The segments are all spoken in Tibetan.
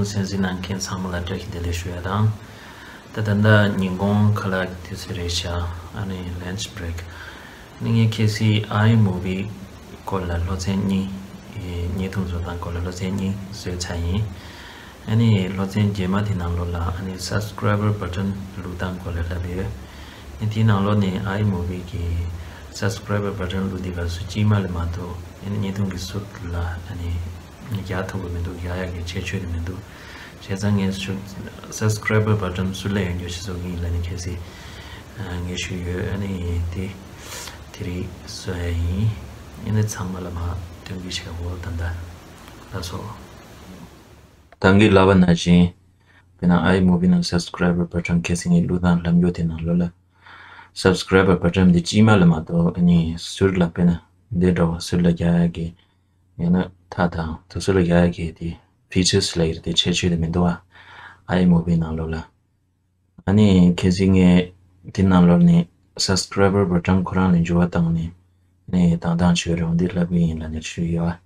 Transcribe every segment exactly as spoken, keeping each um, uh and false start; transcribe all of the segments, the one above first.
གསན་གཟིགས་གནང་མཁན་ཚང་མ་ལ་བཀྲ་ཤིས་བདེ་ལེགས་ཞུ་ཡ་དང་། ད་ད་ལྟ་ཉིན་གུང་ཁ་ལག་གི་དུས་ཚོད་རེད་ཤག་ཨ་ནི་lunch break། ཨ་ནི་ངས་ཁ་སང་ཨའི་མུ་བི་སྐོར་ལ་སློབ་ཚན་གཉིས། བརྙན་ཐུང་བཟོ་སྟངས་སྐོར་ལ་སློབ་ཚན་གཉིས་བཟོས་ཚར་ཡིན། ཨ་ནི་སློབ་ཚན་རྗེས་མ་དེ་ནང་ལོགས་ལ་ཨ་ནི་subscriber button བླུགས་སྟངས་སྐོར་ལ་ལབ་ཡོད། ཨ་ནི་དེའི་ནང་ལོགས་ནས་ཨའི་མུ་བི་གི་subscriber button བླུགས་དུས་སྐབས་སུ་གཅིག་མ་ལས་མ་གཏོགས་ཨ་ནི་བརྙན་ཐུང་གི་ཟུར་ལ་ཨ་ནི་རྒྱག་ཐུབ་ཀྱི་མི་འདུག་རྒྱག་ཡག་གི་ཁྱད་ཆོས་དེ་མི་འདུག་བྱས་ཙང་ངས་ཞུ་subscriber button ཟུར་ལ་ཡོད་རྒྱུ་ཞིག་བཟོ་གི་ཡིན་ལབ་ནས་ཁ་སང་ངས་ཞུས་ཡོད། ཨ་ནི་དེ་དེ་རིང་བཟོ་ཡ་ཡིན། ཨ་ནི་ཚང་མ་ལ་མར་སྟོན་གྱི་བྱེད་དགོས་ད་ལྟ་ལ་སོགས། ད་གིན་ལབ་པ་ནང་བཞིན། དཔེར་ན་ཨའི་མུ་བི་ནང་subscriber button ཁ་སང་ངས་བླུགས་སྟངས་ལབ་རྒྱུ་དེ་ནང་ལོགས་ལ་subscriber button འདི་གཅིག་མ་ལས་མ་གཏོགས་ཨ་ནི་ཟུར་ལ་དཔེར་ན་འདི་འདྲ་བ་ཟུར་ལ་རྒྱག་ཡག་གི་ཡང་ན་མཐའ་དང་དེ་ཚོ་ལ་རྒྱག་ཡག་གི་དེ་features ལབ་ཡག་དེ་ཁྱད་ཆོས་དེ་མི་འདུག་ཨ། ཨའི་མུ་བི་ནང་ལོགས་ལ། ཨ་ནི་ཁ་སང་ངས་དེ་ནང་ལོགས་ནས་subscriber button ཁོ་རང་ལ་འགྱུར་བ་བཏང་ནས་ཨ་ནི་བཏང་སྟངས་བྱོས་རུང་འདི་ལབ་གི་ཡིན་ལབ་ནས་ཞུས་ཡོད།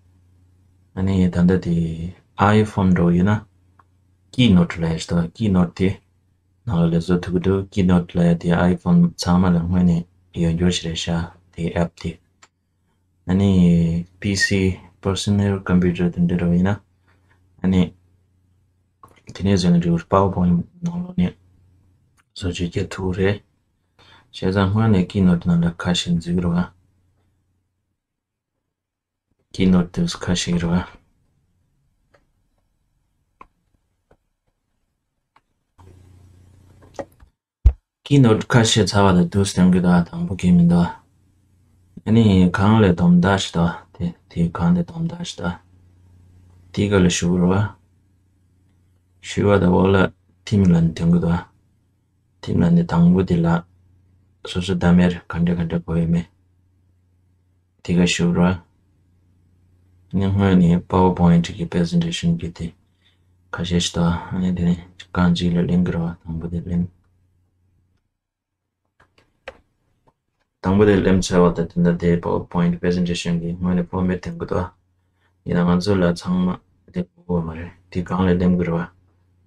ཨ་ནི་ད་ལྟ་དེ་iPhone འདྲ་བོ་ཡིན་ན་Keynote ལབ་ཡག་ཞིག་འདུག Keynote དེ་ནང་ལ་ལས་བཟོ་ཐུབ་ཀྱི་འདུག Keynote ལབ་ཡག་དེ་iPhone ཚང་མ་ལ་སྔོན་ནས་ཡོད་རྒྱུ་ཞིག་རེད་ཤག་དེ་app དེ། ཨ་ནི་P C personal computer དེ་འདྲ་རུ་ཡིན་ན། ཨ་ནི་དེ་ནས་བཟོས་ན་འགྲིག་གི་རེད། PowerPoint ནང་ལོགས་ནས་བཟོ་བཅོས་རྒྱག་ཐུབ་ཀྱི་རེད། བྱས་ཙང་སྔོན་ནས་Keynote ནང་ལ་ཁ་ཤས་འཛུལ་གྱི་རེད་བ། Keynote དེ་ཁ་ཤས་རེད་བ། Keynote ཁ་ཤས་ཚར་བ་དང་དུས་སྟོན་གྱི་འདུག་དང་པོ་གི་མི་འདུག་ཨ་ནི་གང་ལས་སྡོམ་རྟགས་ཞིག་འདུག་དེ་དེ་གང་དེ་སྡོམ་རྟགས་ཞིག་འདུག་དེ་ག་ལ་ཞུ་གི་རེད་བ། ཞུ་བ་དང་འོག་ལ་theme ལབ་ནས་སྟོན་གྱི་འདུག theme ལབ་ནས་དང་པོ་དེ་ལ་སོ་སོ་བདག་མེད་ག་འདྲ་ག་འདྲ་དགོས་ཡོད་མེད། དེ་ག་ཞུ་ར། ངས་སྔོན་ནས་PowerPoint གི་presentation གི་དེ་ཁ་ཤས་ཤིག་དང་ཨ་ནི་དེ་ནས་རྐང་གཅིག་ལ་ལེན་གི་ར་བ། དང་པོ་དེ་ལེན། དང་པོ་དེ་ལེན་ཚར་བ་དང་དེ་འདྲ་དེ་PowerPoint presentation གི་སྔོན་ནས་format སྟོན་གི་འདུག་ཡིན་ན་ང་ཚོ་ལ་ཚང་མ་དེ་དགོས་མ་རེད། དེ་གང་ལ་ལེན་གི་ར་བ།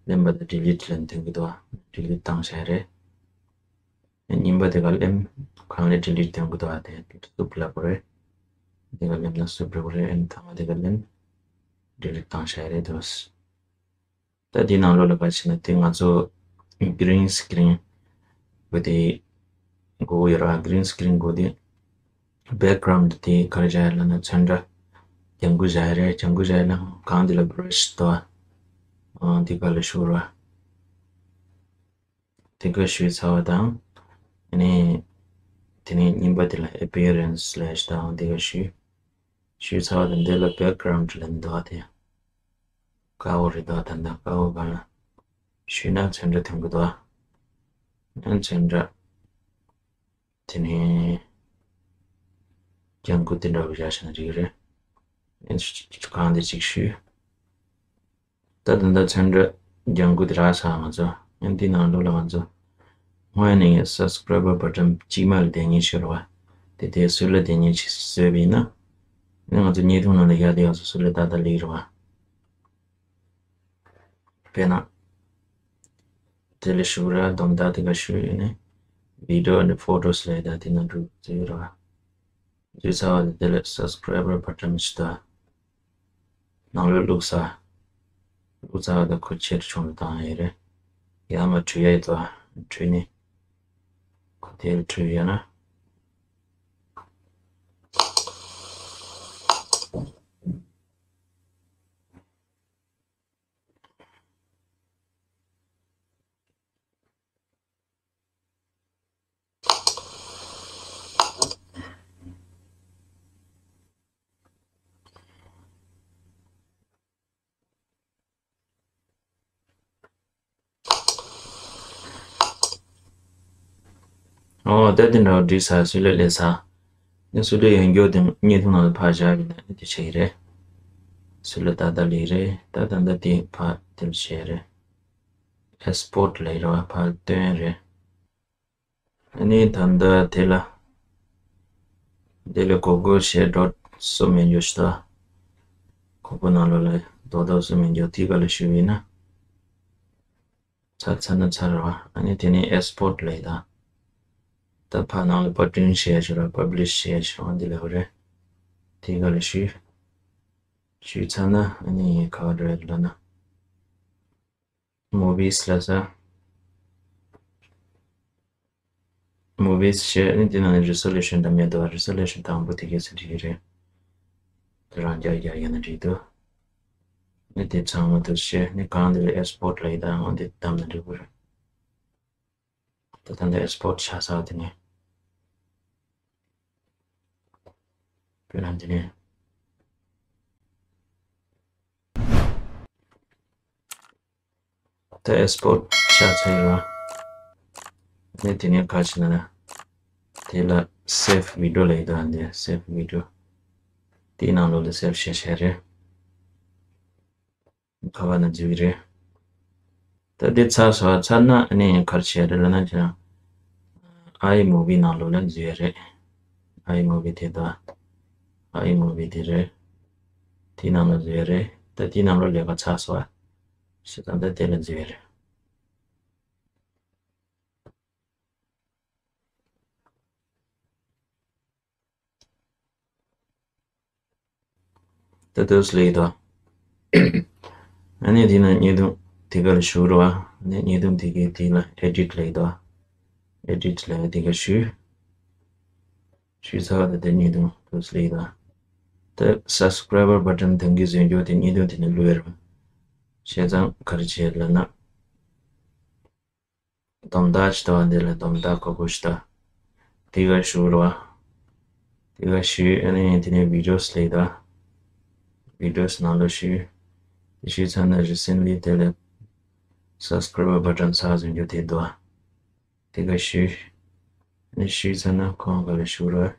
ལེན་པ་དང་delete ལབ་ནས་སྟོན་གི་འདུག delete བཏང་བཞག་རེད། གཉིས་པ་དེ་ག་ལེན། གང་ལས་delete སྟོན་གི་འདུག་ཨ་དེ་སུབ་ལབ་དགོས་རེད། དེ་ག་ལེན་ན་སུབ་ལབ་དགོས་རེད། ཨ་ནི་ཐ་མ་དེ་ག་ལེན། delete བཏང་བཞག་རེད་འདུག་ད་དེའི་ནང་ལོགས་ལ་ག་བྱས་ན་དེ་ང་ཚོ་green screen དགོས་དེ་དགོས་ཡོད་ར། green screen དགོས་དེ་background དེ་ག་རེ་བྱ་ཡ་ལབ་ན་ཚོན་ཁྲ་ལྗང་གུ་བྱ་ཡ་རེད། ལྗང་གུ་བྱ་ཡ་ན་གང་དེ་ལ་brush དང་ཨང་དེ་ག་ལ་ཤོར་བ། དེ་ག་ཞུས་ཚར་བ་དང་། ཨ་ནི། དེ་ནས་གཉིས་པ་དེ་ལ་appearance ལབ་ཞིག་དང་དེ་ག་ཞུས། ཞུས་ཚར་བ་དང་དེ་ལ་background ལབ་འདུག་དེ། དཀར་པོ་རེད་འདུག་ད་ལྟ་དཀར་པོ་ག་ལ། ཞུས་ན་ཚོན་ཁྲ་ཐོན་གི་འདུག་ཨ་ཚོན་ཁྲ། དེ་ནས། ལྗང་གུ་དེ་འདྲ་བོ་བཞག་བཞག་ན་འགྲིག་གི་རེད། ཨ་ནི་གང་དེ་གཅིག་ཞུས། ད་ད་ལྟ་ཚོན་ཁྲ་ལྗང་གུ་དེ་རག་ཚར་ང་ཚོ། ཨ་འདི་ནང་ལོགས་ལ་ང་ཚོ་སྔོན་ནས་subscriber button གཅིག་མ་ལ་བསྡད་མཁན་ཞིག་རེད་བ། དེ་དེ་ཟུར་ལ་བསྡད་མཁན་ཞིག་བཟོས་པ་ཡིན་ན། ཨ་ནི་ང་ཚོ་བརྙན་ཐུང་ནང་ལ་ཡར་དེ་ཡར་སོ་སོ་ལ་ཏག་ཏག་སླེབས་རེད་བ། དཔེར་ན། དེ་ལ་ཞུགས་ར་སྡོམ་རྟགས་དེ་ག་ཞུགས་ཡོད་ནས། video and photos ལས་ད་དེ་ནང་འགྲོ་ཚུལ་ར། འདུས་ཚར་བ་དེ་ལ་subscriber button ཞིག་དང་། ནང་ལོགས་བླུགས་ས། བླུགས་ཚར་བ་དང་ཁོ་ཕྱིར་བྱུང་ལ་བཏང་ཡོད་རེད། ཡང་མ་འཁྲུད་ཡ་ཡོད་དོ། འཁྲུད་ནི། ཁོ་དེ་ལ་འཁྲུད་ཡོད་ན། ཨོ་ད་དེ་འདྲ་བ་འགྲིག་ས་སུ་ལ་ལས་ས། ནི་སུ་ལ་ཡོད་རྒྱུ་དེ་བརྙན་ཐུང་ནང་ལ་ཕར་བཞག་ཡིན་ན་ནི་དེ་ཆེ་གི་རེད། སུ་ལ་ད་ད་ལས་རེད། ད་ད་ད་དེ་ཕར་དེ་ལ་ཆེ་རེད། export ལས་རེད་བ་ཕར་སྟོན་རེད། ཨ་ནི་ད་ལྟ་དེ་ལ། དེ་ལ་གོ་གོ་ཤེ་ཌོཊ་སུ་མེད་རྒྱུ་ཞིག་ད། གོ་གོ་ནང་ལོགས་ལ་རྡོག་རྡོག་སུ་མེད་རྒྱུ་དེ་ག་ལ་ཞུ་ཡིན་ན། ད་ཚར་ན་ཚར་ར། ཨ་ནི་དེ་ནས་ཨེགས་སི་པོར་ཊི་ལབ་ཡིན་ད། ད་ཕར་ནང་ལ་པར་པི་རིན་ཊི་བྱེད་ཡ་ཞིག་ར། པབ་ལི་ཤི་བྱེད་ཡ་ཞིག་འོ་འདི་ལབ་རེད། དེ་ག་ལ་ཞུས། ཞུས་ཚར་ན་ཨ་ནི་ག་བ་འགྲོ་ཡ་རེད་ལབ་ན། མུ་བིས་ལབ་ས། མུ་བིས་བྱས་ནི་དེ་ནང་ནས་རི་སོ་ལུ་ཤན་འདྲ་མེད་འདུག་རི་སོ་ལུ་ཤན་དང་པོ་དེ་གས་སུ་འགྲིག་གི་རེད། དེ་རང་རྒྱག་རྒྱག་ཡིན་ན་འགྲིག་འདུག་ནི་དེ་ཚང་མ་དུ་བྱས་ནི་གང་དེ་ལ་ཨེགས་སི་པོར་ཊི་ལབ་ཡིན་ད། འོ་འདི་བདམས་ན་འགྲིག་གི་རེད། ད་ད་འདི་ཨེགས་སི་པོར་ཊི་ཆགས་ཚར་དེ་ནས། དཔེར་ན་འདི་ནས། ད་ཨེགས་སི་པོར་ཊི་ཆགས་ཚར་ཡོད་ར། ནས་དེ་ནས་ག་བྱེད་ན་ན། དེ་ལ་སེབ་བི་ཌི་ཡོ་ལབ་ཡོད་ད། འདི་སེབ་བི་ཌི་ཡོ། དེའི་ནང་ལོགས་ལ་སེབ་བྱས་བྱས་རེད། ག་བ་ན་འཛུལ་གི་རེད། ད་འདི་ཚར་སོང་ཚར་ན་ཨ་ནི་ག་རེ་བྱས་རེད་ལབ་ན་ཅི་ན། ཨའི་མུ་བི་ནང་ལོགས་ལ་འཛུལ་ཡ་རེད། ཨའི་མུ་བི་དེ་ད། ཨའི་མུ་བི་དེ་རེད། དེའི་ནང་ལ་འཛུལ་ཡ་རེད། ད་དེའི་ནང་ལོགས་ལས་ཀ་ཚར་སོང་བ། བྱས་ཙང་ད་དེ་ལ་འཛུལ་ཡ་རེད། ད་དུས་ལེགས་དང་། ཨ་ནི་དེ་ན་བརྙན་ཐུང་དེ་ག་ལ་ཞུ་རོགས། ཨ་ནི་བརྙན་ཐུང་དེ་གའི་དེ་ལ་ཨེ་ཌིཊ་ལེགས་དང་། ཨེ་ཌིཊ་ལེགས་དེ་ག་ཞུ། ཞུས་ཚར་བ་ད་དེ་བརྙན་ཐུང་དུས་ལེགས་དང་། ད་སབ་སི་ཀ་རའི་བར་བྷ་ཊན་དང་གི་བཟོས་འཇོག་དེ་བརྙན་ཐུང་དེ་ནས་བླུགས་ཡོད་རེད། བྱས་ཙང་ག་རེ་བྱས་ལབ་ན། དོམ་དག་ཞིག་ལྟ་བ་འདི་ལ་དོམ་དག་གོ་གོ་ཞིག་ལྟ། དེ་ག་ཞུ་རོགས། དེ་ག་ཞུས་ཨ་ནི་དེ་ནས་བི་ཌི་ཡོ་སི་ལེགས་དང་། བི་ཌི་ཡོ་སི་ནང་ལ་ཞུས། དེ་ཞུས་ཚར་ན་རི་སེན་ལི་དེ་ལ་སབ་སི་ཀ་རའི་བར་བྷ་ཊན་ཚར་བཟོས་འཇོག་དེ་འདུག་དེ་ག་ཞུས། ཨ་ནི་ཞུས་ཚར་ན་ཁོང་ག་ལ་ཞུ་རོགས།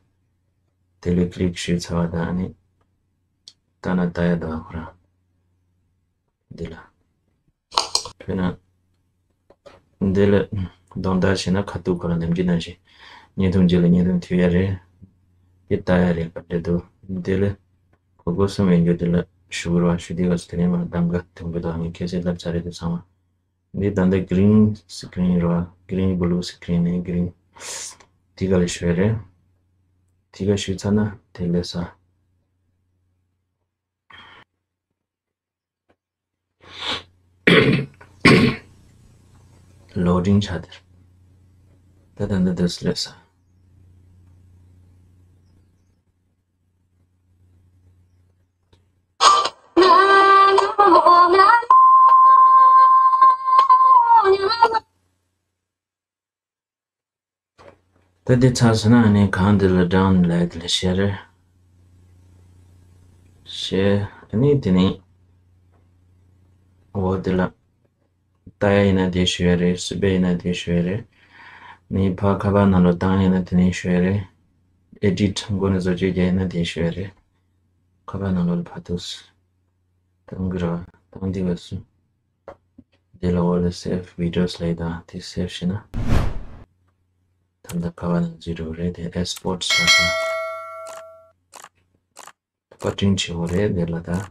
དེ་ལ་ཀི་ལིག་ཞུས་ཚར་བ་དང་ཨ་ནི། ལྟ་ན་ལྟ་ཡ་འདུག་ཁོ་རང་། འདི་ལ། དཔེར་ན། འདི་ལ་རྡུང་རྡེག་བྱས་ན་ཁ་ཐུག་ཁོ་རང་ནམ་རྒྱུན་ནང་བཞིན། བརྙན་ཐུང་རྗེས་ལ་བརྙན་ཐུང་མཐུད་ཡ་རེད། དེ་ལྟ་ཡ་རེད་ག་འདྲ་འདུག་འདི་ལ། གོ་སྐབས་གསུམ་ཡོད་རྒྱུ་དེ་ལ་ཞུ་དགོས་ར། ཞུ་དུས་སྐབས་སུ་དེ་ནས་མར་གདམ་ག་ཐུང་གི་འདུག་ངས་ཁ་སང་ལབ་ཚར་རེད་དེ་ཚང་མ། འདི་ད་ལྟ་གི་རིན་སི་ཀི་རིན་ར། གི་རིན་བྷུ་ལུ་སི་ཀི་རིན་ནས་གི་རིན། དེ་ག་ལ་ཞུ་ཡ་རེད། དེ་ག་ཞུས་ཚར་ན་དེ་ལས་ས། ལོ་ཌིང་ཆགས་དེར། ད་ད་འདི་འདི་སླེབས་ས། ད་འདི་ཚར་སོང་ན་ཨ་ནི་གང་འདི་ལ་ཌའོན་ལོཌ་ལ་བྱས་རེད། བྱས་ཨ་ནི་དེ་ནི་འོ་དེ་ལ་ལྟ་ཡ་ཡིན་ན་དེ་ཞུ་ཡ་རེད། སུབ་ཡ་ཡིན་ན་དེ་ཞུ་ཡ་རེད། ནི་ཕར་ཁ་པར་ནང་ལ་བཏང་ཡ་ཡིན་ན་དེ་ནི་ཞུ་ཡ་རེད། ཨེ་ཌིཊ་མགོ་ནས་བཟོ་བཅོས་རྒྱག་ཡ་ཡིན་ན་དེ་ཞུ་ཡ་རེད། ཁ་པར་ནང་ལ་ཕར་ཐུག་སོང་། བཏང་གི་ར། བཏང་འདི་ག་སོང་། དེ་ལ་འོག་ལ་སེབ་བི་ཌི་ཡོ་སི་ལབ་ཡོད་ད། དེ་སེབ་བྱས་ན། ད་ལྟ་ཁ་པར་ནང་འཛུལ་འགྲོ་གི་རེད། དེ་ཨེགས་སི་པོར་ཊི་བྱས་སོང་། པར་པྲིན་ཊི་བྱེད་དགོས་རེད་དེ་ལ་ད།